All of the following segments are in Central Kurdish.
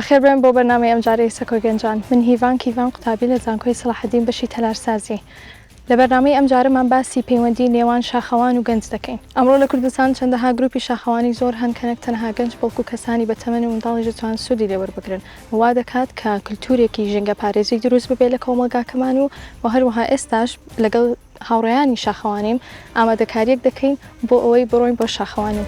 بەخێربێن بۆ بەرنامەی ئەمجارەی سەکۆی گەنجان. من هیڤان کیڤان قوتابی لە زانکۆی سەڵاحەدین بەشی تەلارسازی. لە بەرنامەی ئەمجارەمان باسی پەیوەندی نێوان شاخەوان و گەنج دەکەین. ئەمڕۆ لە کوردستان چەندەها گروپی شاخەوانی زۆر هەن کە نەک تەنها گەنج بەڵکو کەسانی بەتەمەن و منداڵیش دەتوانن سوودی لێ وەربگرن و وا دەکات کە کلتورێکی ژینگەپارێزی دروست ببێت لە کۆمەڵگاکەمان و و هەروەها ئێستاش لەگەڵ هاوڕێیانی شاخەوانیم ئامادەکارییەک دەکەین بۆ ئەوەی بڕۆین بۆ شاخەوانی.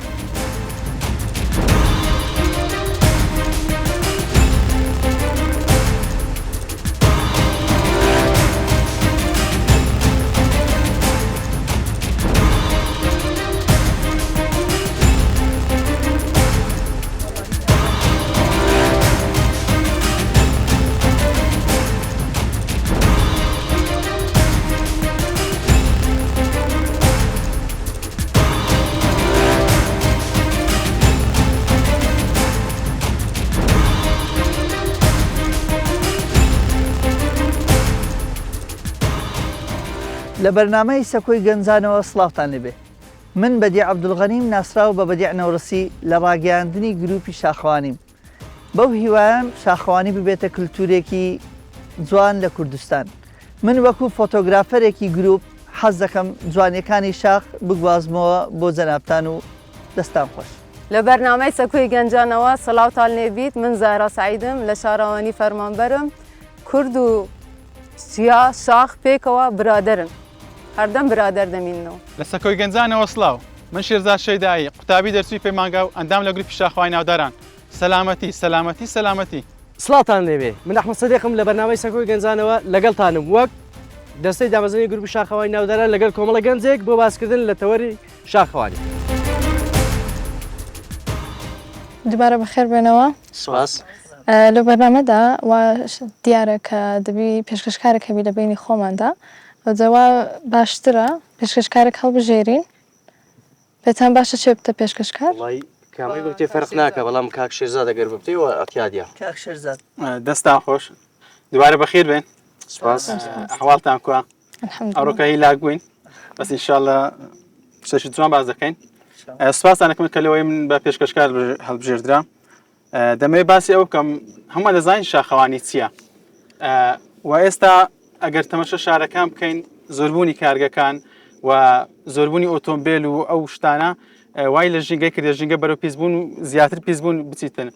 لە بەرنامەی سەکۆی گەنجانەوە سڵاوتان لێبێ من بەدیع عەبدولغەنیم ناسراو بە بەدیع نەورەسی لە ڕاگەیاندنی گروپی شاخەوانیم بەو هیوایەم شاخەوانی ببێتە کلتورێکی جوان لە کوردستان. من وەکو فۆتۆگرافەرێکی گروپ حەز دەکەم جوانیەکانی شاخ بگوازمەوە بۆ جەنابتان و دەستان خۆش. لە بەرنامەی سەکۆی گەنجانەوە سڵاوتان لێبیت من زەهرا سەعیدم لە شارەوانی فەرمانبەرم کورد و چیا شاخ پێکەوە برادەرن هەردەم برادەر دەمیننەوە. لە سەکۆی گەنجانەوە سڵاو. من شێرزاد شەیدایی، قوتابی دەرچووی پەیمانگا و ئەندام لە گروپی شاخەوانی ناوداران. سەلامەتی، سەلامەتی، سەلامەتی. سڵاوتان لێبێ من ئەحمەد سدیقم لە بەرنامەی سەکۆی گەنجانەوە لەگەڵتانم وەک دەستەی دامەزرێنەری گروپی شاخەوانی ناوداران لەگەڵ کۆمەڵە گەنجێک بۆ باسکردن لە تەوەری شاخەوانی. دووبارە بەخێر بێنەوە. سوپاس. لەو بەرنامەدا وا دیارە کە دەبی پێشکەشکارێک هەبی لە بەینی خۆماندا ئەوجا وا باشترە پێشکەشکارێک هەڵبژێرین پێتان باشە چێ بتە پێشکەشکار؟ وەڵای کامەی ببتێ فەرق ناکا بەڵام کاک شێرزاد ئەگەر ببتێ وە ئەتیادە. کاک شێرزاد. دەستان خۆش دووبارە بەخێر بێن. سپاس. ئەحواڵتان کوا؟ الحمدلله. ئەوڕۆکە هیلاک بووین بەس ئینشاءاللە شتێکی جوان باس دەکەین. سپاستان ئەکەم کە لەوەی من بە پێشکەشکار هەڵبژێردرام. دەمەوێت باسی ئەوە بکەم هەمووان دەزانین شاخەوانی چییە و ئێستا ئەگەر تەمەشە شارەکان بکەین زۆربوونی کارگەکان و زۆربوونی ئۆتۆمبیل و ئەو شتانە وای لە ژینگەی کردە ژینگە بەرەو پیسبوون و زیاتر پیسبوون بچیتن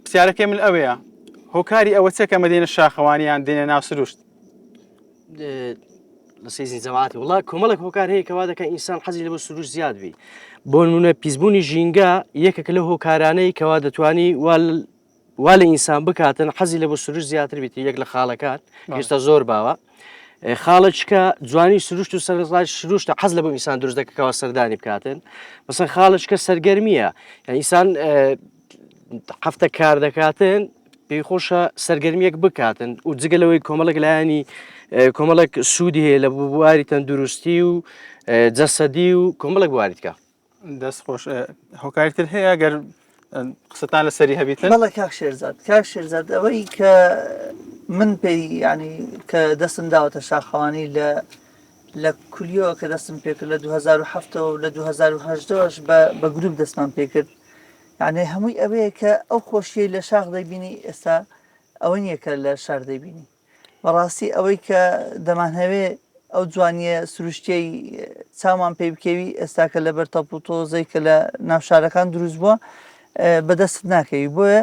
پرسیارەکەی من ئەوەیە هۆکاری ئەوە چێکە مەدینە شاخەوانیان دێنە ناو سروشت لە سیزنی جەماعەتی وڵا کۆمەڵێک هۆکار هەیە کەوا دەکەن ئینسان حەزی لە بۆ سروش زیاد بی بۆ نمونە پیسبوونی ژینگە یەکێک لە هۆکارانەی کەوا دەتوانی وا لە ئینسان بکاتن حەزی لە بۆ سروش زیاتر بیت یەک لە خاڵەکان ئێستا زۆر باوە خاڵچکە جوانی سروشت و سەرڕای سروشتە حەز لە بۆ ئینسان دروست دەکەەوە سەردانی بکاتن مەسەن خاڵچکە سەرگەرمیە یان ئینسان هەفتە کار دەکاتن پێی خۆشە سەرگەرمیەک بکاتن و جگە لەوەی کۆمەڵێک لایەنی کۆمەڵێک سوودی هەیە لە بواری تەندروستی و جەسەدی و کۆمەڵێک بواری تکە. دەست خۆش هۆکاری تر هەیە گەر قسەتان لەسەری هەبیتن؟ بەڵێ کاک شێرزاد کاک شێرزاد ئەوەی کە من پێی ینی کە دەستم داوەتە شاخەوانی لە لە کولیەوە کە دەستم پێکرد لە 2007ەوە لە 2010ەوەش بە بە گروپ دەستمان پێکرد یانی هەمووی ئەوەیە کە ئەو خۆشیەی لە شاخ دەیبینی ئێستا ئەوە نییە کە لە شار دەیبینی بەڕاستی ئەوەی کە دەمانهەوێ ئەو جوانیە سروشتیەی چاومان پێی بکەوی ئێستا کە لەبەر تەپ و تۆزەی کە لە ناو شارەکان دروست بووە بەدەستت ناکەوی بۆیە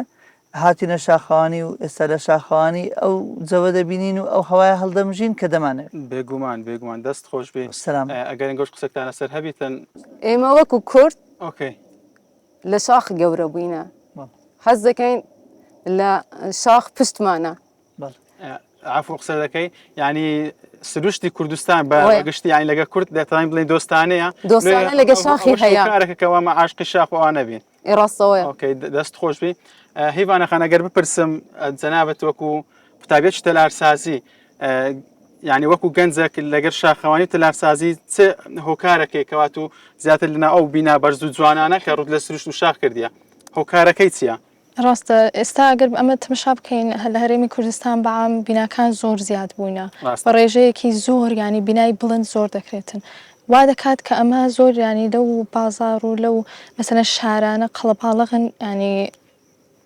هاتینە شاخەوانی و ئێستا لە شاخەوانی ئەو جەوە دەبینین و ئەو هەوایە هەڵدەمژین کە دەمانەوێت. بێگومان بێگومان دەست خۆش بێ سلام. ئەگەر ئەنگۆش قسەکتان لەسەر هەبیتن. ئێمە وەکو کورد okay. لە شاخ گەورە بووینە حەز دەکەین لە شاخ پشتمانە. عفو قسە دەکەی یعنی سروشتی کوردستان بە گشتی یعنی لەگە کورد دەتوانین بڵێین دۆستانەیە دۆستانە لەگە شاخی هەیە کارەکە کەوا مە عاشقی شاخ و ئەوانە بین ئێ ڕاستەوەیە okay دەست خۆش بی هیوانە خان ئەگەر بپرسم جەنابت وەکو قوتابیەکی تەلارسازی یعنی وەکو گەنجێک لەگەر شاخەوانی تەلارسازی چ هۆکارەکەی کەوات و زیاتر لەنا ئەو بینا بەرز و جوانانە کە ڕوت لە سروشت و شاخ کردیە هۆکارەکەی چییە؟ ڕاستە ئێستا ئەگەر ئەمە تەمەشا بکەین لە هەرێمی کوردستان بە عام بیناکان زۆر زیاد بووینە بە ڕێژەیەکی زۆر یانی بینای بڵند زۆر دەکرێتن وا دەکات کە ئەمە زۆر یانی لەو بازاڕ و لەو مەسەلەن شارانە قەڵەباڵغن یانی.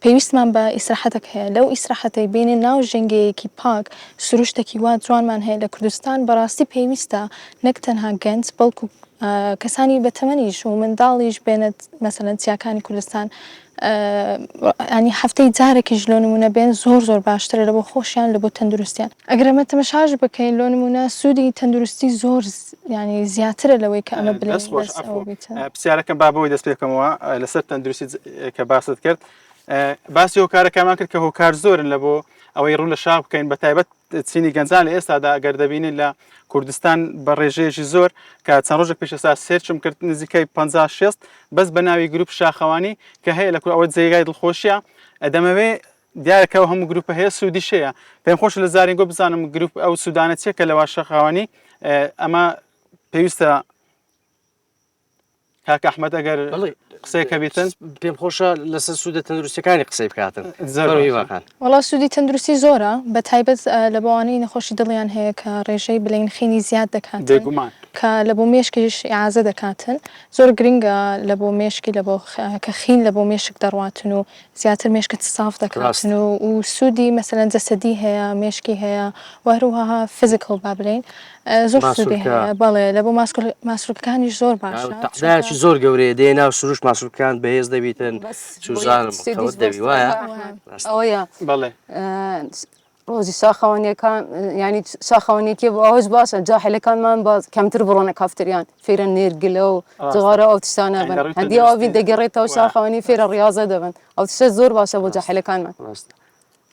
پێویستمان بە ئیسراحەتەک هەیە لەو ئیسراحەتەی بێینە ناو ژینگەیەکی پاک سروشتێکی وا جوانمان هەیە لە کوردستان بەڕاستی پێویستە نەک تەنها گەنج بەڵکو کەسانی بەتەمەنیش و منداڵیش بێنە مەسەلەن چیاکانی کوردستان ینی هەفتەی جارێکیش لۆ نمونە بێن زۆر زۆر باشترە لە بۆ خۆشیان لە بۆ تەندروستیان ئەگەر ئەمە تەمەشاش بکەین لۆ نمونە سوودی تەندروستی زۆر ینی زیاترە لەوەی کە ئەمە بلێن دەست خۆش بەس عەفو ئەوە بیتن. پرسیارەکەم با بەوەی دەست پێ بکەمەوە لەسەر تەندروستی کە باست کرد باسی هۆکارەکانمان کرد کە هۆکار زۆرن لە بۆ ئەوەی ڕوو لە شاخ بکەین بە تایبەت چینی گەنجان لە ئێستادا ئەگەر دەبینین لە کوردستان بە ڕێژەیەکی زۆر کە چەند ڕۆژێک پێش ئێستا search م کرد نزیکەی 50 60 بەس بە ناوی گروپ شاخەوانی کە هەیە لە کورد ئەوە جێگای دڵخۆشیە دەمەوێ دیارە کە ئەو هەموو گروپە هەیە سوودیش هەیە پێم خۆشە لە زارینگۆ بزانم گروپ ئەو سوودانە چیە کە لەوا شەخاوانی ئەمە پێویستە کاک ئەحمەد ئەگەر قسەیەک هەبیتن پێم خۆشە لەسەر سوودە تەندروستەکانی قسەی بکاتن زۆر فەرموو باشە. هیواخان. وەڵا سوودی تەندروستی زۆرە بە تایبەت لە بۆ ئەوانەی نەخۆشی دڵیان هەیە کە ڕێژەی بلین خینی زیاد دەکاتن بێگومان. کە لە بۆ مێشکیش ئیعازە دەکاتن زۆر گرنگە لە بۆ مێشکی لە بۆ کە خین لە بۆ مێشک دەڕواتن و زیاتر مێشکت ساف دەکاتن و و سوودی مەسەلەن جەسەدی هەیە مێشکی هەیە و هەروەها physical با بلێین زۆر سوودی هەیە بەڵێ لە بۆ ماسولکەکانیش زۆر باشە تەعدایەکی زۆر گەورەیە دێ ناو سروشت ماسولکان بەهێز دەبیتن سوزانم خەوت دەبی وایە ئەوەیە بەڵێ ڕۆژی شاخەوانیەکان ینی شاخەوانێکی بۆ ئەوش باشە جاحلەکانمان باز کەمتر بڕۆنە کافتریان فێرە نێرگلە و جغارە ئەو تشتانە بن هەندی ئەوی دەگەڕێتەوە شاخەوانی فێرە ڕاضە دەبن ئەو تشتە زۆر باشە بۆ جاحلەکانمان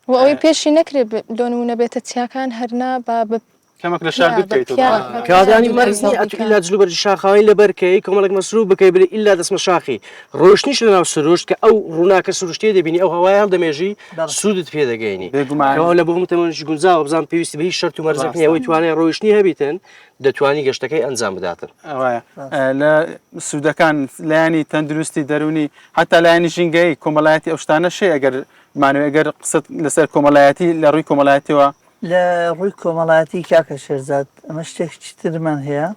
و ئەوەی پێشی نەکرێت لۆ نمونە بێتە چیاکان هەرنا با بە کەمەک لە شار دوور بکەویتەوە. کادانی مەرج نییە ئەتو ئیلا جلوبەرگی شاخاوی لەبەر کەی کۆمەڵێک مەسروف بکەی بلێ ئیلا دەچمە شاخی ڕۆیشتنیش لەناو سروشت کە ئەو ڕووناکە سروشتیە دەبینی ئەو هەوایە هەڵدەمێژی سوودت پێ دەگەینی بێگومان کەوا لە بۆ هەموو تەمەنیش گونجاوە بزان پێویستی بە هیچ شەرت و مەرجێک نییە ئەوەی توانای ڕۆیشتنی هەبیتن دەتوانی گەشتەکەی ئەنجام بداتن. وایە لە سوودەکان لایەنی تەندروستی دەروونی حتا لایەنی ژینگەیی کۆمەڵایەتی ئەو شتانەش هەیە ئەگەر مانەوەی ئەگەر قسەت لەسەر کۆمەڵایەتی لە ڕووی کۆمەڵایەتیەوە لە ڕووی کۆمەڵایەتی کاکە شێرزاد ئەمە شتێکی ترمان هەیە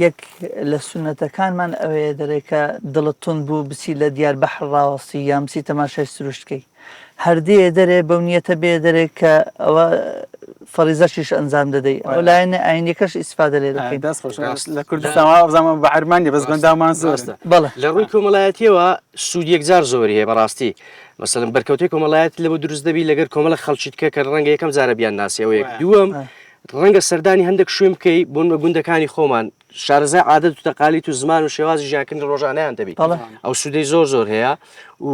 یەک لە سونەتەکانمان ئەوەیە دەرێ کە دڵت توند بوو بچی لە دیار بەحر ڕاوەستی یان بچی تەماشای سروشتکەی هەردێ دەرێ بەو نیەتە بێ دەرێ کە ئەوە فەریزەشیش ئەنجام دەدەی ئەو لایەنە ئاینیەکەش ئیسفادە لێ دەکەین دەست خۆش لە کوردستان وا بزانم بە عەرمان نیە بەس بەنداومان زۆرن. ڕاستە بەڵێ. لە ڕووی کۆمەڵایەتیەوە سوود یەکجار زۆری هەیە بەڕاستی مەسەلەن بەرکەوتەی کۆمەڵایەتی لەوە دروست دەبی لەگەر کۆمەڵە خەڵکی تکە کە ڕەنگە یەکەم جارە بیان ناسی ئەوە یەک دووەم ڕەنگە سەردانی هەندێک شوێن بکەی بۆن بە گوندەکانی خۆمان شارەزای عادەت و تەقالیت و زمان و شێوازی ژیانکردنی ڕۆژانەیان دەبی ئەو سوودەی زۆر زۆر هەیە و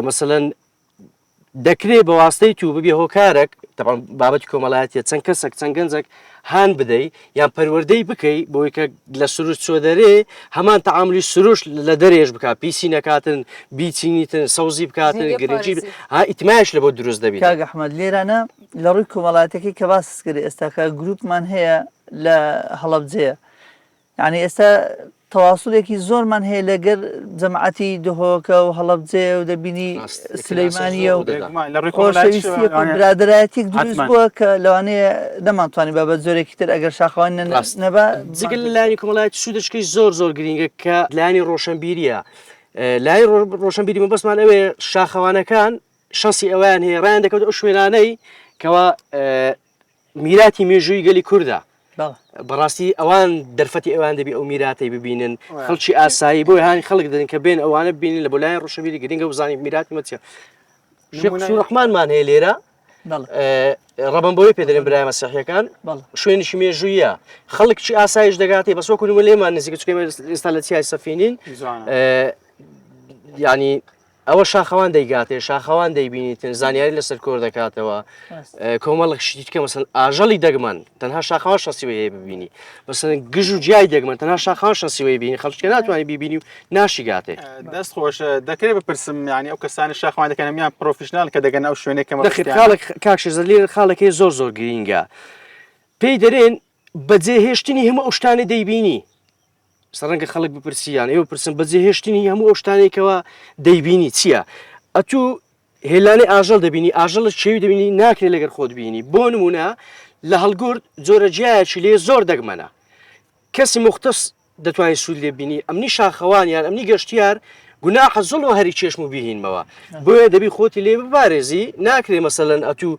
مەسەلەن دەکرێ بە واستەی تو ببیە هۆکارەک تەبعەن بابەتی کۆمەڵایەتیە چەند کەسەک چەند گەنجەک هان بدەی یان پەروەردەی بکەی بۆی کە لە سروشت چۆ دەرێ هەمان تەعاملی سروشت لە دەرێش بک پیسی نەکاتن بیچینیتن سەوزی بکاتن زیندە گرنگی پارێزی. ها ئیتمایش لە بۆ دروست دەبیت کاک ئەحمەد لێرانە لە ڕووی کۆمەڵایەتەکەی کە باست کرد ئێستاکە گروپمان هەیە لە هەڵەبجەیە یانی ئێستا تەواسولێکی زۆرمان هەیە لەگەر جەماعەتی دهۆکە و هەڵەبجەیە و دەبینی سلەیمانیە و خۆشەویستیەک و برادەرایەتیەک دروست بووە کە لەوانەیە نەمانتوانی بە بە جۆرێکی تر ئەگەر شاخەوان نەبا. جگە لە لایەنی کۆمەڵایەتی سوودەکەی زۆر زۆر گرینگە کە لایەنی ڕۆشنبیریە لایەنی ڕۆشنبیری مەبەستمان ئەوەیە شاخەوانەکان شەنسی ئەویان هەیە ڕایان دەکەوت ئەو شوێنانەی کەوا میراتی مێژووی گەلی کوردە بەڕاستی ئەوان دەرفەتی ئەوان دەبی ئەو میراتەی ببینن خەڵکی ئاسایی بۆی هانی خەڵک دەن کە بێن ئەوانە ببینن لە بۆلایەن ڕۆشنبیری گرنگە بزانانی میراتی مەچە ڕحمانمان هەیە لێرە ڕەبم بۆی پێ دەرێن برای مەسیحیەکان شوێنیشی مێژوویە خەڵک چی ئاسایش دەگاتێ بەس وەکو لێمان نزیکە چکە ئێستا لە چیای سەفینین ینی ئەوە شاخەوان دەیگاتێ، شاخەوان دەیبینیتن، زانیاری لەسەر کۆر دەکاتەوە، کۆمەڵێک شتی دیکە مەسەن ئاژەڵی دەگمەن تەنها شاخەوان شەنسی وەی هەیە ببینی، مەسەن گژ و گیای دەگمەن تەنها شاخەوان شەنسی وەی بینی، خەڵکی ناتوانێت بیبینی و ناشیگاتێ. دەست خۆش، دەکرێت بپرسم یانی ئەو کەسانە شاخەوانی دەکەن هەموویان professional ن کە دەگەنە ئەو شوێنەی کە نەخێر مەبەستیانە؟ خاڵێک کاک شێرزاد لێرە خاڵێک هەیە زۆر زۆر گرینگە پێی دەرێن بەجێهێشتنی هەموو ئەو شتانەی دەیبینی ئێستا ڕەنگە خەڵک بپرسی یان ئێوە پرسن بەجێهێشتنی هەموو ئەو شتانەی کەوا دەیبینی چییە؟ ئەتوو هێلانەی ئاژەڵ دەبینی ئاژەڵە چێوی دەبینی ناکرێت لەگەر خۆت بینی بۆ نمونە لە هەڵگورد جۆرە گیایەکی لێ زۆر دەگمەنە کەسی مختص دەتوانێت سوود لێ بینی ئەمنی شاخەوان یان ئەمنی گەشتیار. گوناحە زوڵمە هەری چێشم و بیهینمەوە بۆیە دەبی خۆتی لێ بپارێزی ناکرێ مەسەلەن ئەتوو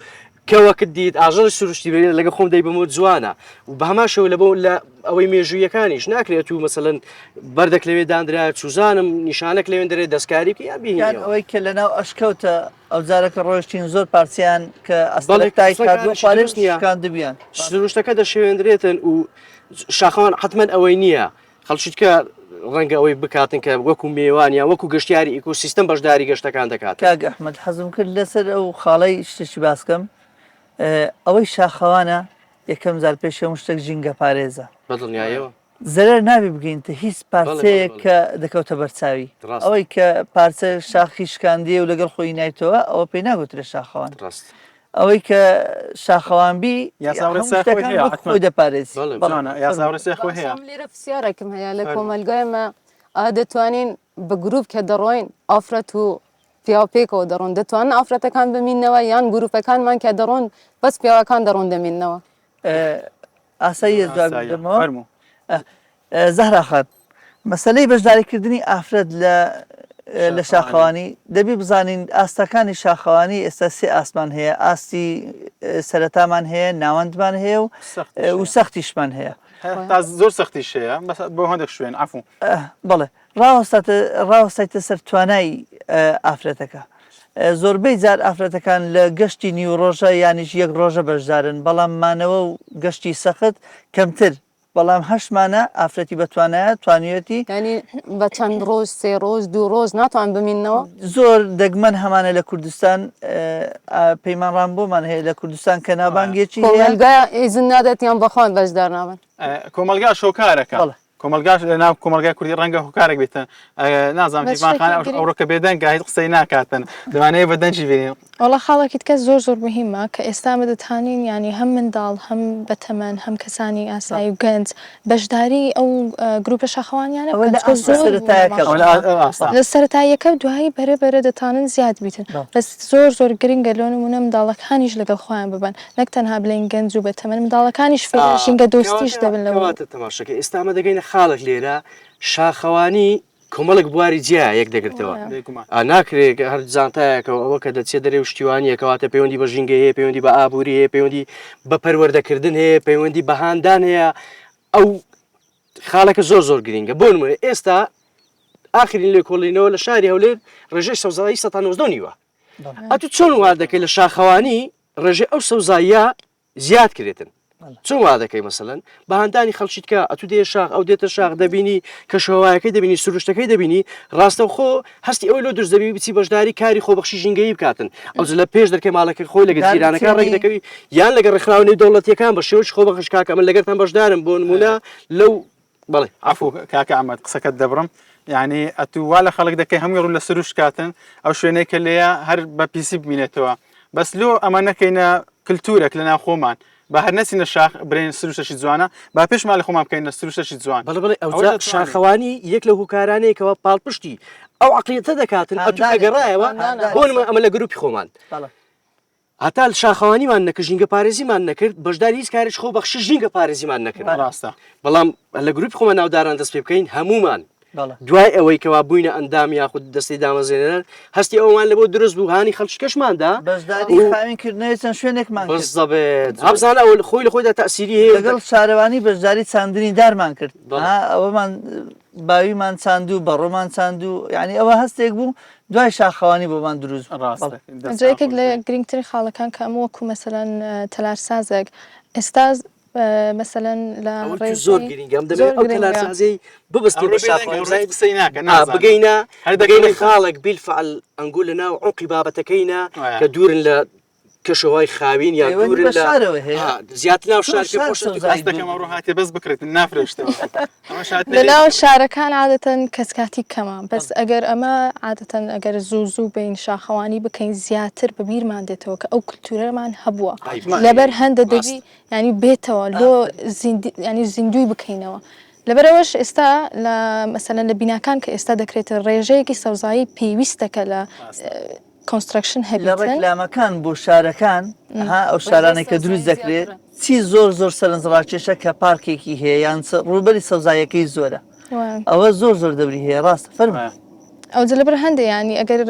کەوەکت دیت ئاژەڵی سروشتی بێ لەگە خۆم دەیبەمەوە جوانە و بە هەمان شێوە لە بۆ لە ئەوەی مێژوویەکانیش ناکرێت و مەسەلەن بەردەک لەوێ دانرا چوزانم نیشانەک لەوێن دەرێ دەستکاری بکە یان یان بیهێنیەوە. ئەوەی کە لەناو ئەشکەوتە ئەو جارە کە ڕۆیشتین زۆر پارچەیان کە بەڵێ ئەستەرەک تایت کردووە قسەکانیشی خوارێ دروست نییە. شکاندبیان. سروشتەکە دەشێوێندرێتن و شاخەوان حەتمەن ئەوەی نییە خەڵکی تکە ڕەنگە ئەوەی بکاتن کە وەکو مێوان یان وەکو گەشتیاری ئیکۆسیستەم بەشداری گەشتەکان دەکات. کاک ئەحمەد حەزم کرد لەسەر ئەو خاڵەی شتێکی باس کەم ئەوەی شاخەوانە یەکەم جار پێش هەموو شتێک ژینگە پارێزە. بە دڵنیایەوە. زەرەر نابی بگەینتە هیچ پارچەیەک کە دەکەوتە بەرچاوی ئەوەی کە پارچە شاخی شکاندیە و لەگەڵ خۆی نایتەوە ئەوە پێی ناگوترێ شاخەوان. ڕاست. ئەوەی کە شاخەوان بی یاسا و هەموو ڕێسای خۆی شتەکان هەیە وەک حەتمەن. خۆی دەپارێزی. بەڵێ، بەڵێ. جوانە یاسا و ڕێسای خۆی هەیە. باشە من لێرە پرسیارێکم هەیە لە فەرموو. کۆمەلگای مە ئایا دەتوانین بە گروپ کە دەڕۆین ئافرەت و پیاو پێکەوە دەڕۆن دەتوانن ئافرەتەکان بمیننەوە یان گروپەکانمان کە دەڕۆن بەس پیاوەکان دەڕۆن دەمیننەوە؟ ئاساییە جواب ئاساییە. بدەمەوە؟ فەرموو. زەهرا خان، مەسەلەی بەشداریکردنی ئافرەت لە لە شاخەوانی دەبی بزانین ئاستەکانی شاخەوانی ئێستا سێ ئاستمان هەیە ئاستی سەرەتامان هەیە ناوەندمان هەیە و و سەختیشمان هەیە تا زۆر سەختیش هەیە بۆ هەندێک شوێن عفو بەڵێ ڕاوەستاتە ڕاوەستایتە سەر توانای ئافرەتەکە زۆربەی جار ئافرەتەکان لە گەشتی نیو ڕۆژە یانیش یەک ڕۆژە بەشدارن بەڵام مانەوە و گەشتی سەخت کەمتر بەڵام هەشمانە ئافرەتی بەتوانایە توانیوێتی. یانی بە چەند ڕۆژ سێ ڕۆژ دوو ڕۆژ ناتوان بمیننەوە؟ زۆر دەگمەن هەمانە لە کوردستان پەیمان ڕامبۆمان هەیە لە کوردستان کە ناوبانگێکی هەیە. کۆمەلگا ئیزن نادات یان بەخۆیان بەشدار نابن؟ کۆمەلگاش هۆکارەکە. بەڵێ. کۆمەلگاش لە ناو کۆمەلگای کوردی ڕەنگە هۆکارێک بێتن نازانم بەس هیمان خان شتێکی گرنگ ئەوڕۆکە بێدەنگە هیچ قسەی ناکاتن لەوانەیە بە دەنگی بینین. وەڵا خاڵێکی تکە زۆر زۆر مهمە کە ئێستا ئەمە دەتانین یانی هەم منداڵ هەم بەتەمەن هەم کەسانی ئاسایی و گەنج بەشداری ئەو گروپە شاخەوانیانە ئەوە بکەن لە چونکە ئاستە زۆر سەرەتایەکە ئەوە لە ماشاءاللە ئاستە. لە سەرەتاییەکە دوایی بەرە بەرە دەتانن زیاد بیتن بەس زۆر زۆر گرنگە لۆ نمونە منداڵەکانیش لەگەڵ خۆیان ببەن نەک تەنها بلێین گەنج و بەتەمەن منداڵەکانیش فێری ژینگە دۆستیش کەواتە دەبن لەو کەواتە تەماشەکە ئێستا ئەمە دەگەینە خاڵێک لێرە شاخەوانی کۆمەڵێک بواری جیا یەک دەگرتەوە. بێگومان. ناکرێ هەر جانتایەکەوە ئەوە کە دەچێت دەرێ و شتیوانیە کەواتە پەیوەندی بە ژینگە هەیە پەیوەندی بە ئابووری هەیە پەیوەندی بە پەروەردەکردن هەیە پەیوەندی بە هاندان هەیە ئەو خاڵەکە زۆر زۆر گرینگە بۆ نمونە ئێستا ئاخرین لێکۆڵینەوە لە شاری هەولێر ڕێژەی سەوزایی 19 نیوە ئەتو چۆن وا دەکەی لە شاخەوانی ڕێژەی ئەو سەوزاییە زیاد کرێتن چۆن وا دەکەی مەسەلەن بە هاندانی خەڵکی تکە ئەتو دێ شاخ ئەو دێتە شاخ دەبینی کەشوهەوایەکەی دەبینی سروشتەکەی دەبینی ڕاستەوخۆ هەستی ئەوەی لۆ دروست دەبی بچی بەشداری کاری خۆبەخشی ژینگەیی بکاتن ئەو لە پێش دەرکەی ماڵەکەی خۆی لەگەر جیرانەکان ڕێک دەکەوی یان لەگەر ڕێکخراوە نێودەوڵەتیەکان بە شێوەی خۆبەخش کاکە من لەگەرتان بەشدارم بۆ نمونە لەو بەڵێ. عەفو کاکە ئەحمەد قسەکەت دەبڕم یانی ئەتوو وا لە خەڵک دەکەی هەمووی ڕوو لە سروشت کاتن ئەو شوێنەی کە لێیە هەر بە پیسی بمینێتەوە بەس لۆ ئەمە نەکەینە کلتورێک لە ناو خۆمان با هەر نەچینە شاخ برێن سروشتێکی جوانە با پێش ماڵی خۆمان بکەینە سروشتێکی جوان بەڵێ بەڵێ ئەوە ئەوجا دەتوانین. شاخەوانی یەک لەو هۆکارانەیە کەوا پاڵپشتی ئەو عەقڵیەتە دەکاتن ئەتوو کە هاندانێکە، گەڕایەوە هاندانێکە. بۆ نمونە ئەمە لە گروپی خۆمان بەڵێ. هەتا شاخەوانیمان نەکرد ژینگە پارێزیمان نەکرد بەشداری هیچ کارێکی خۆ بەخشی ژینگە پارێزیمان نەکرد ڕاستە بەڵام لە گروپی خۆمان ناوداران دەست پێ بکەین هەمومان دوای ئەوەی کەوا بووینە ئەندام یاخود دەستی دامەزرێنەر هەستی ئەومان لەبۆ دروست بوو هانی خەڵکی کەشماندا بەشداری خاوێنکردنەوەی چەند شوێنێکمان کرد بزەبێت هەبزانە ئەو خۆی لە خۆیدا تەسیری هەیە لەگەڵ شارەوانی بەشداری چاندنی دارمان کرد ئەوەمان باویمان چاند و بەڕۆمان چاند و یعنی ئەوە هەستێک بوو دوای شاخەوانی بۆمان دروست بوو. ڕاستە بەڵێ. ئینجا دەستتان یەکێک خۆش لە بێت. گرنگترین خاڵەکان کە ئەمە وەکو مەسەلەن تەلارسازێک ئێستا مەسەلەن لە ئەوە تو زۆر ڕێژەی گرنگە ئەم دەمەوێت زۆر ئەو گرنگە. تەلارسازیەی ببەستین ئەمڕۆ بە بێدەنگە شاخەوانی ئەمڕۆ بزانین هیچ قسەی ناکە ئا نازانم بگەینە هەر بگەینە دەکەوی خاڵێک بیلفعل ئەنگۆ لە ناو عومقی بابەتەکەینە وایە. کە دوورن لە کەشوهەوای خاوین یان پەیوەندی دوورن بە لە شارەوە هەیە ئا زیاتر ناو چۆن شار پێ شار خۆشە تو سەوزایی هەست دەکەم ئەمڕۆ هاتیە بەس بکڕیت نافرۆشتەوە ئەمەش هاتنە لە لێی ناو بکڕی. شارەکان عادەتەن کەسکاتی کەمە بەس ئەگەر ئەمە عادەتەن ئەگەر زوو زوو بین شاخەوانی بکەین زیاتر بە بیرمان دێتەوە کە ئەو کلتورەمان هەبووە لەبەر هەندە دەبی یانی بێتەوە لۆ ینی زیندوی بکەینەوە لەبەرەوەش ئێستا لە مەسەلەن لە بیناکان کە ئێستا دەکرێتە ڕێژەیەکی سەوزایی پێویستەکە لە construction لە هەبیتن. ڕێکلامەکان بۆ شارەکان ها ئەو شارانەی کە دروست دەکرێت چی زۆر زۆر سەرنجڕاکێشە کە پارکێکی هەیە یان ڕووبەری سەوزاییەکەی زۆرە ئەوە زۆر زۆر دەوری هەیە ڕاستە فەرموو. ئەوجە لەبەر هەندێ یانی ئەگەر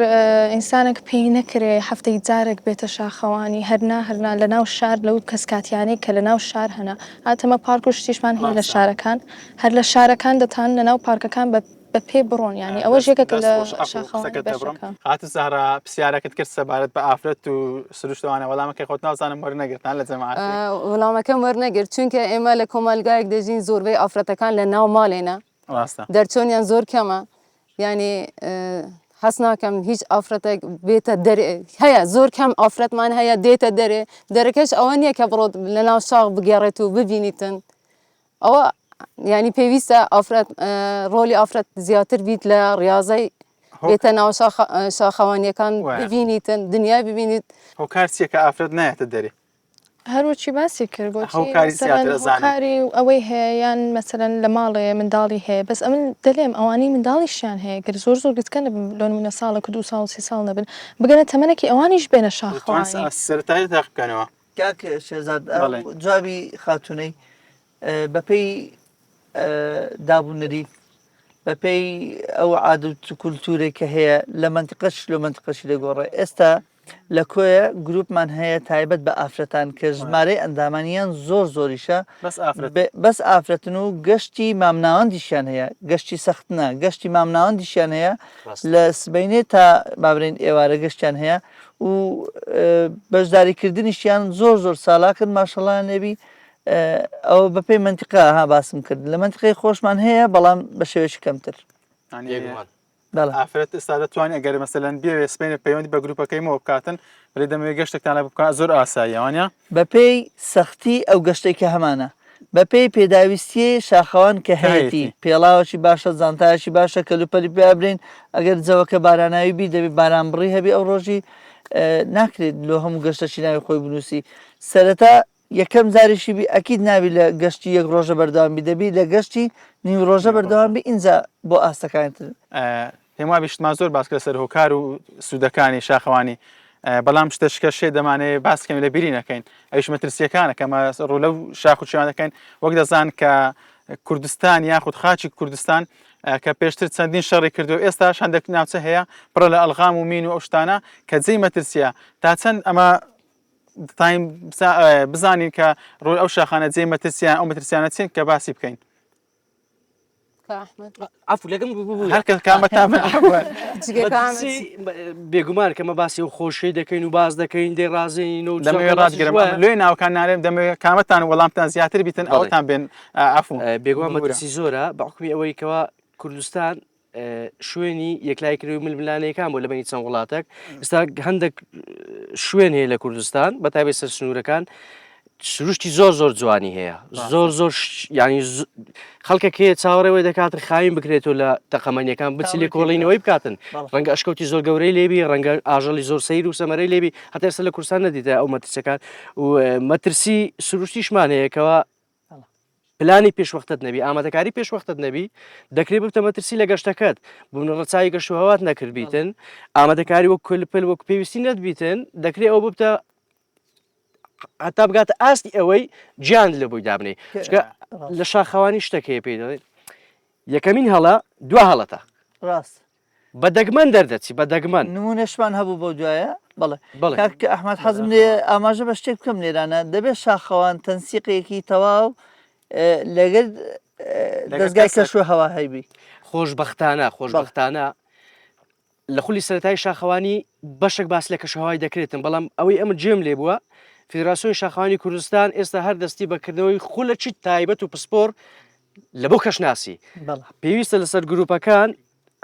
ئینسانێک پێی نەکرێ هەفتەی جارێک بێتە شاخەوانی هەرنا هەرنا لە ناو شار لەو کەسکاتیانەی کە لە ناو شار هەنە هاتەمە پارک و شتیشمان هەیە لە شارەکان هەر لە شارەکان دەتان لە ناو پارکەکان بە بە پێ بڕۆن یانی ئەوەش یەکێکە لە شاخەوانی بەشەکە. خاتوو زەهرا پرسیارەکەت کرد سەبارەت بە ئافرەت و سروشتەوانە وەڵامەکەی خۆت نازانم وەرنەگرت ها لە جەماعەتی. وەڵامەکەم وەرنەگرت چونکە ئێمە لە کۆمەڵگایەک دەژین زۆربەی ئافرەتەکان لە ناو ماڵێنە ڕاستە. دەرچۆنیان زۆر کەمە یانی حەز ناکەم هیچ ئافرەتێک بێتە دەرێ هەیە زۆر کەم ئافرەتمان هەیە دێتە دەرێ دەرەکەش ئەوە نییە کە بڕۆت لە ناو شاخ بگەڕێت و ببینیتن ئەوە یانی پێویستە ئافرەت ڕۆلی ئافرەت زیاتر بیت لە ڕاضەی بێتە ناو شاخەوانیەکان ببینیتن دنیای ببینیت هۆکار چییە کە ئافرەت نایەتە دەرێ؟ هەروەکی باسی کرد گۆتی هۆکاری زیاتر ئەزانم هۆکاری ئەوەی هەیە یان مەسەلەن لە ماڵێ منداڵی هەیە بەس ئەمن دەلێم ئەوانەی منداڵیشیان هەیە گەر زۆر زۆر گچکە نەبن لۆ نمونە ساڵێک و دوو ساڵ و سێ ساڵ نەبن بگەنە تەمەنێکی ئەوانیش بێنە شاخەوانی سەرەتایی تاقی بکەنەوە. کاک شێرزاد جوابی خاتونەی بەپێی داب و نەریت بەپێی ئەو عادەت و کولتوورێک کە هەیە لە مەنتیقەش لۆ مەنتیقەشی دەگۆڕێ ئێستا لە کۆیە گروپمان هەیە تایبەت بە ئافرەتان کە ژمارەی ئەندامانیان زۆر زۆریشە بەس ئافرەت بەس ئافرەتن و گەشتی مامناوەندیشیان هەیە گەشتی سەخت نا گەشتی مامناوەندیشیان هەیە لە سبەینێ تا بابرێن ئێوارە گەشتیان هەیە و بەشداریکردنیشیان زۆر زۆر سالاکن ماشەڵیان لێبی ئەوە بەپێی مەنتیقە ها باسم کرد لە مەنتیقەی خۆشمان هەیە بەڵام بە شێوەیەکی کەمتر. بەڵێ. ئافرەت ئێستا دەتوانێت ئەگەر مەسەلەن بیەوێ سبەینێ پەیوەندی بە گروپەکەی مەوە بکاتن بڵێ دەمەوێت گەشتێکتان لە بکا زۆر ئاساییە وانە؟ بەپێی سەختی ئەو گەشتەی کە هەمانە بەپێی پێداویستیی شاخەوان کە هەیەتی پێڵاوەکی باشە جانتایەکی باشە کەلوپەلی پێ ئەبرین ئەگەر جەوەکە باراناوی بی دەبی بارانبڕی هەبی ئەو ڕۆژی ناکرێت لۆ هەموو گەشتەکی ناوی خۆی بنووسی سەرەتا یەکەم جاریشی بی ئەکید نابی لە گەشتی یەک ڕۆژە بەردەوام بی دەبی لە گەشتی نیو ڕۆژە بەردەوام بی ئینجا بۆ ئاستەکانی تر. پێم وابی شتمان زۆر باس کرد لەسەر هۆکار و سوودەکانی شاخەوانی بەڵام شتەشکە شێ دەمانەوێت باس بکەین لە بیری نەکەین ئەویش مەترسیەکانە کە ئەمە ڕوو لەو شاخ و چیان دەکەین وەک دەزان کە کوردستان یاخود خاچی کوردستان کە پێشتر چەندین شەڕی کردو ئێستاش هەندێک ناوچە هەیە پڕە لە ئەلغام و مین و ئەو شتانە کە جێی مەترسیە تا چەند ئەمە تایم بزانین کە ڕووی ئەو شاخانە جێی مەترسیان ئەو مەترسیانە چین کە باسی بکەین بێگومان کەمە باسی و خۆشی دەکەین و باز دەکەین دەی ڕازین و دەمەوێت ڕاستگرم لێ ناوکان نارێم دەمەوێت کامەتان وەڵامتان زیاتر بیتن ئەوتان بێن عفو بێگومان مەترسی زۆرە بە حکومی ئەوەی کەوا کوردستان شوێنی یەکلایکردنەوەی ململانێکان بوو لە بەینی چەند وڵاتێک ئێستا هەندێک شوێن هەیە لە کوردستان بە تایبەت سەر سنوورەکان سروشتی زۆر زۆر جوانی هەیە زۆر زۆر ینی خەڵکە هەیە چاوەڕێوەی دەکاتن خاوین بکرێتەوە لە تەقەمەنیەکان بچ لێکۆڵینەوەی بکاتن ڕەنگە ئەشکەوتی زۆر گەورەی لێبی ڕەنگە ئاژەڵی زۆر سیر و سەمەرەی لێبی هەتا ئێستا لە کوردستان نەدیتە ئەو مەترسەکان و مەترسی سروشتیشمان هەیەکەوە پلانی پێشوەختت نەبی ئامادەکاری پێشوەختت نەبی دەکرێت ببتە مەترسی لە گەشتەکەت بوون ڕەچاوی گەشت و هەوات نەکردبیتن ئامادەکاری وەک کولپل وەک پێویستی نەتبیتن دەکرێت ئەو ببتە هەتا بگاتە ئاستی ئەوەی گیان لە بۆی دابنێ چونکە لە شاخەوانی شتەکەی پێی دەڵێن یەکەمین هەڵە دوا هەڵەتە ڕاست بە دەگمەن دەردەچی بە دەگمەن. نموونەشمان هەبوو بەو دوایە بەڵێ بەڵێ. کاک ئەحمەد حەزم لێ ئاماژە بە شتێک بکەم لێرانە دەبێت شاخەوان تەنسیقێکی تەواو لەگەر دەزگای کەش و هەوا هەیبی. خۆشبەختانە خۆشبەختانە لە خولی سەرەتای شاخەوانی بەشێک باس لە کەشوهەوای دەکرێتن بەڵام ئەوەی ئەمە جێم لێ بووە فیدراسیۆنی شاخەوانی کوردستان ئێستا هەر دەستی بە کردنەوەی خولەکی تایبەت و پسپۆر لە بۆ کەشناسی پێویستە لەسەر گروپەکان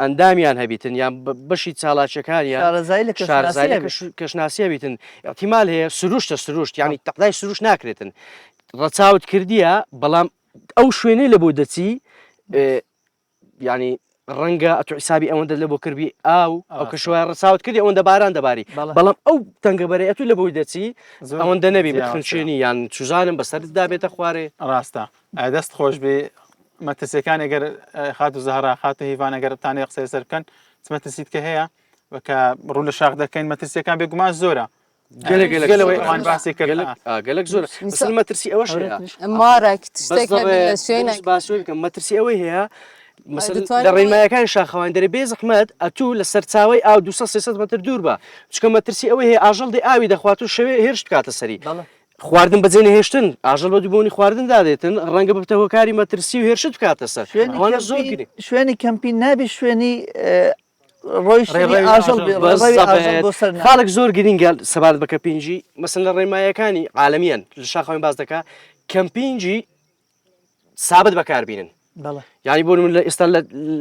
ئەندامیان هەبیتن یان بەشی چالاکیەکانیان شارەزایی لە شارەزایی لە کەشناسی هەبیتن احتیمال هەیە سروشتە سروشت یانی تەقدای سروشت ناکرێتن ڕەچاوت کردیە بەڵام ئەو شوێنەی لە بۆ دەچی ینی ڕەنگە ئەتو حسابی ئەوەندە لە بۆ کردبی ئاو ئەو کەشوای ڕەچاوت کردی ئەوەندە باران دەباری بەڵام ئەو تەنگەبەرەی ئەتو لە بۆی دەچی ئەوەندە نەبی بخنچێنی یان چزانم بەسەردا بێتە خوارێ ڕاستە دەست خۆش بێ مەترسیەکان ئەگەر خاتوو زەهرا خاتوو هیڤان ئەگەر بتانەوێت قسەی لەسەر بکەن چ مەترسیت کە هەیە و کە ڕوو لە شاخ دەکەین مەترسیەکان بێگومان زۆرە گەلێک گەلێک گەلەوەی ئەوان باسی کرد گەلێک ئا، گەلێک زۆرە مەسەلەن مەترسی ئەوەش هەیە مارێک بەس شتێک هەبێ دەڵێ لە شوێنێک باسی بکەم مەترسی ئەوەی هەیە. مەسەلەن لە ڕێنمایەکانی شاخەوانی دەرێ بێ زەحمەت ئەتوو لە سەرچاوەی ئاو 200 300 مەتر دوور بە چونکە مەترسی ئەوەی هەیە ئاژەڵ دێ ئاوی دەخوات و شەوێ هێرش بکاتە سەری خواردن بەجێ نەهێشتن ئاژەڵ بە دووبوونی خواردن دادێتن ڕەنگە ببتە هۆکاری مەترسی و هێرشت بکاتە سەر ئەوانە زۆر گرنگ شوێنی کەمپین نابێ شوێنی ڕۆیشتنی ئاژەڵ بێ ڕێڕەوی ئاژەڵ بۆ سەر نابێ. خاڵێک زۆر گرنگە سەبارەت بە کەمپینگی مەسەن لە ڕێنماییەکانی عالەمیان لە شاخەوانی باس دەکا کەمپینگی سابت بەکاربینن یانی بۆ من لە ئێستا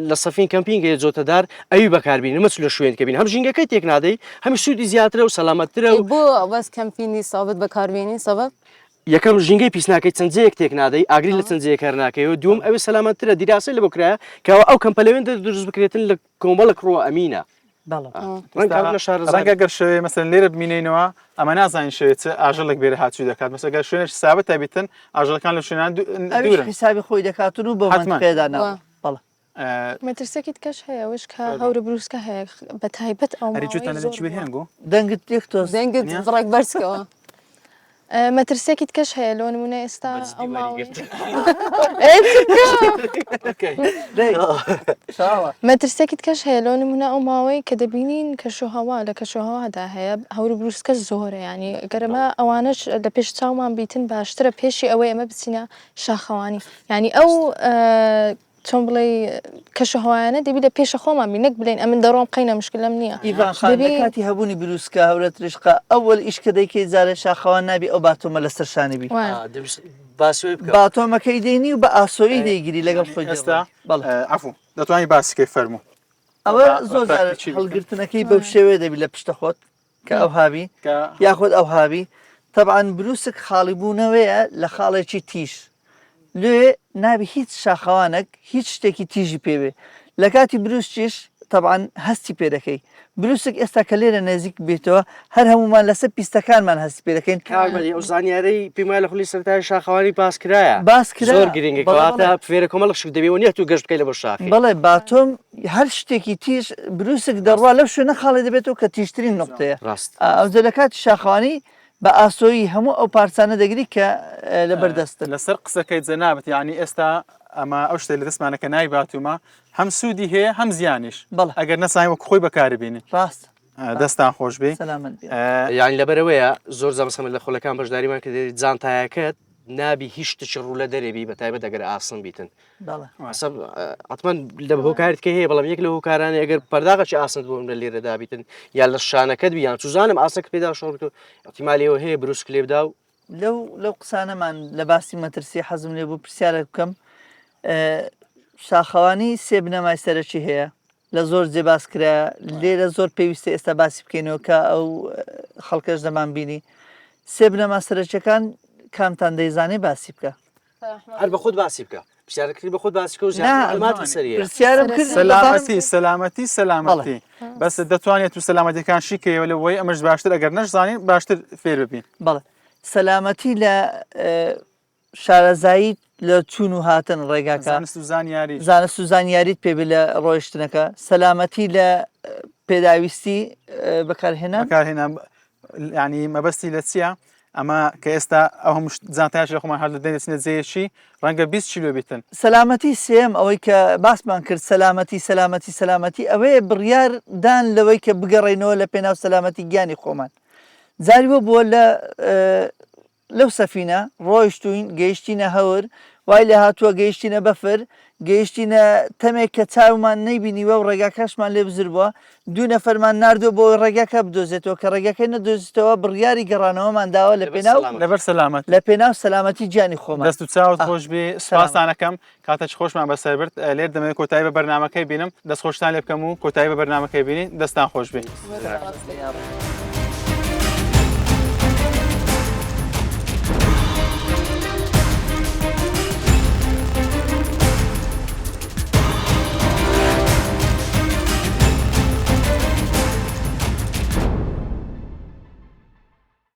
لە سەفین کەمپینگ هەیە جۆتەدار ئەوی بەکاربینن مەچ لە شوێن کەبین هەم ژینگەکەی تێک نادەی هەمی سوودی زیاترە و سەلامەتترە و بۆ بەس کەمپینی سابت بەکاربینی سەبەب یەکەم ژینگەی پیس ناکەی چەند جێیەک تێک نادەی ئاگری لە چەند جێیەک هەر ناکەیەوە دووەم ئەوێ سەلامەتترە دیراسەی لە بۆ کرایە کەوا ئەو کەمپە لەوێندە دروست بکرێتن لە کۆمەڵک ڕووە ئەمینە بەڵێ ڕەنگە لە شارەزا ڕەنگە گەر شەوێ مەسەلەن لێرە بمینینەوە ئەمە نازانین شەوێ چ ئاژەڵێک بێرە هاتووی دەکات مەسەلەن گەر شوێنێکی سابتە بیتن ئاژەڵەکان لە شوێنان ئەویش دوورن حیسابی خۆی دەکاتن و بەو حەتمەن. مەنتقەیەدا ناڕۆ بەڵێ مەترسیەکی تکەش هەیە ئەوەش کە هەورە بروسکە هەیە بە تایبەت ئەو ئەری ماوەی جوتان لە زۆر چی بێ بووە. هێنگۆ دەنگت یەک تۆز دەنگت نییە؟ بڕێک بەرزکەوە. مەترسیەکی تکەش هەیە لۆ نمونە ئێستا بە جدی ئەو وەری ماوەی گرت. ئێ چ دەی چاوە. مەترسیەکی تکەش هەیە لۆ نمونە ئەو ماوەی کە دەبینین کەشوهەوا لە کەشوهەوادا هەیە هەورو بروسکە زۆرە یانی گەر ئەمە ئەوانەش لە پێش چاومان بیتن باشترە پێشی ئەوەی ئەمە بچینە شاخەوانی یانی ئەو چۆن بڵێی کەشوهەوایانە دەبی لە پێشە خۆمان بی نەک بلێن ئەمن دەڕۆم قەینە مشکلەم نییە ئیڤان خان لە دەبی کاتی هەبوونی بروسکە هەورە تریشقە ئەوەل ئیش کە دەیکەی جارێ شاخەوان نابی ئەو باتۆمە لەسەر شانی بی وایە. ئا، دەبی باسی ئەوەی بکە. باتۆمەکەی دێنی و بە ئاسۆیی دەیگری لەگەڵ خۆی ئێستا دەڕۆی بەڵێ. عەفو دەتوانی باسی کەی فەرموو. ئەوە با زۆر جار پراکتیکی بکەین. هەڵگرتنەکەی بەو شێوەیە دەبی لە پشتە خۆت کە ئەوها بی یاخود ئەوها بی تەبعەن بروسک خاڵی بوونەوەیە لە خاڵێکی تیژ لێ نابی هیچ شاخەوانێک هیچ شتێکی تیژی پێ بێ لە کاتی بروسکیش تەبعەن هەستی پێ دەکەی بروسک ئێستا کە لێرە نێزیک بێتەوە هەر هەموومان لەسەر پیستەکانمان هەستی پێ دەکەین. کاک مەدی ئەو زانیارەی پێم وایە لە خولی سەرەتایی شاخەوانی باس کرایە باس کرا زۆر گرنگە بەڵێ کەواتە بەڵێ. فێرە کۆمەڵێک شت دەبی و نییە تۆ گەشت بکەی لە بۆ شاخی. بەڵێ باتۆم هەر شتێکی تیژ بروسک دەڕوا لەو شوێنە خاڵی دەبێتەوە کە تیژترین نوقتەیە ڕاست. ئەوجا لە کاتی شاخەوانی بە ئاسۆیی هەموو ئەو پارچانە دەگری کە لەبەر دەستن. لەسەر قسەکەی جەنابت یانی ئێستا ئەمە ئەو شتەی لە دەستمانە کە ناوی باتومە هەم سوودی هەیە هەم زیانیش بەڵێ. ئەگەر نەزانین وەک خۆی بەکاری بینین. ڕاستە. دەستان خۆش بێ. سەلامەت بی. یانی لەبەرئەوەیە زۆر جار مەسەلەن لە خولەکان بەشداریمان کرد جانتایەکەت نابی هیچ شتێکی ڕوو لە دەرێ بی بە تایبەت ئەگەر ئاسن بیتن. بەڵێ. ئەسە حتمما لە هۆکارت کە هەیە بەڵام یەک لە هۆکارانی ئەگەر پەرداغەکی ئاسنت بۆ لە لێرە دابیتن یا لە شانەکەت بی یان چوزانم ئاسەکە پێدا شۆڕ بکە احتیمالی ئەوە هەیە بروسک لێ بدا و لەو لەو قسانەمان لە باسی مەترسی حەزم لێ بوو پرسیارێک بکەم شاخەوانی سێ بنەمای سەرەکی هەیە لە زۆر جێ باس کرا لێرە زۆر پێویستە ئێستا باسی بکەینەوە کە ئەو خەڵکەش دەمان بینی سێ بنەما سەرەکیەکان کامتان دەیزانێ باسی بکە هەر بە خۆت باسی بکە پرسیارەکردی بە خۆت باسی بکە و زیاتر نا، معلومات لەسەری هەیە. پرسیارم کرد سەلامەتی سەلامەتی سەلامەتی بەس دەتوانێت و سەلامەتیەکان شیکەیەوە لەوەی ئەمەش باشتر ئەگەر نەشزانین باشتر فێر ببین. بەڵێ سەلامەتی لە شارەزاییت لە چوون و هاتن ڕێگاکە زانست و زانیاری زانست و زانیاریت پێ بێ لە ڕۆیشتنەکە سەلامەتی لە پێداویستی بەکارهێنان بەکارهێنان ینی مەبەستی لە چییە؟ ئەمە کە ئێستا ئەو هەموو جانتایش لە خۆمان هەر دەدەین دەچنە جێیەکی ڕەنگە 20 کیلۆ بیتن. سەلامەتی سێیەم ئەوەی کە باسمان کرد سەلامەتی سەلامەتی سەلامەتی ئەوەیە بڕیار دان لەوەی کە بگەڕێینەوە لە پێناو سەلامەتی گیانی خۆمان جاری وە بووە لە لەو سەفینە ڕۆیشتووین گەیشتینە هەور، وای لێ هاتووە گەیشتینە بەفر، گەیشتینە تەمێک کە چاومان نەیبینیوە و ڕێگاکەشمان لێ بزر بووە، دوو نەفەرمان ناردووە بۆ ئەوەی ڕێگاکە بدۆزێتەوە، کە ڕێگاکەی نەدۆزیتەوە بڕیاری گەڕانەوەمان داوە لە پێناو لەبەر سەلامەتی. لە پێناو سەلامەتی گیانی خۆمان. دەست و چاوت خۆش بێ، سوپاستان ئەکەم، کاتێکی خۆشمان بەسەر برد، لێر دەمەوێت کۆتایی بە بەرنامەکەی بینم، دەستخۆشتان لێ بکەم و کۆتایی بە بەرنامەکەی بینین، دەستان خۆش بێ. سپاس.